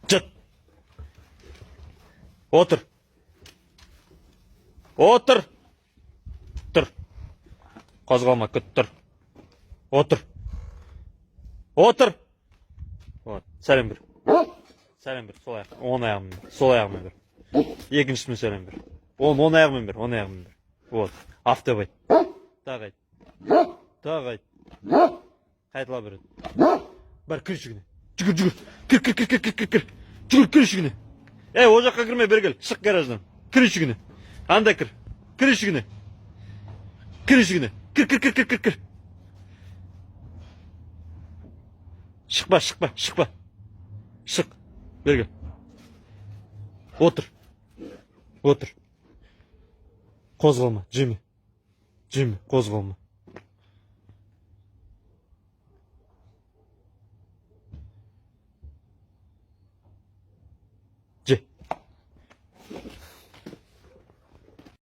Жат. Отыр. Отыр. Тұр. Қозғалма, күт, тұр. Отыр. Отыр. Вот, сәлем бер. Сәлем бер, сол аяқ, оң аяғымен бер, сол аяғымен бер. Екіншісімен сәлем бер. Оң аяғымен бер, оң аяғымен бер. Вот, аф деп айт. Тағы айт. Тағы айт. Қайтала бер. Бар, кір ішігіне. Жүгір, жүгір. Кір, кір, кір, кір, кір, кір, кір. Жүгір, кір ішігіне. Ей, ол жаққа кірме, бері кел. Шық гараждан. Кір ішігіне. Анда кір. Кір ішігіне. Кір ішігіне. Кір, кір, кір, кір, кір, кір. Шықпа, шықпа, шықпа. Шық. Бері кел. Отыр. Отыр. Қозғалма, жеме. Жеме, қозғалма.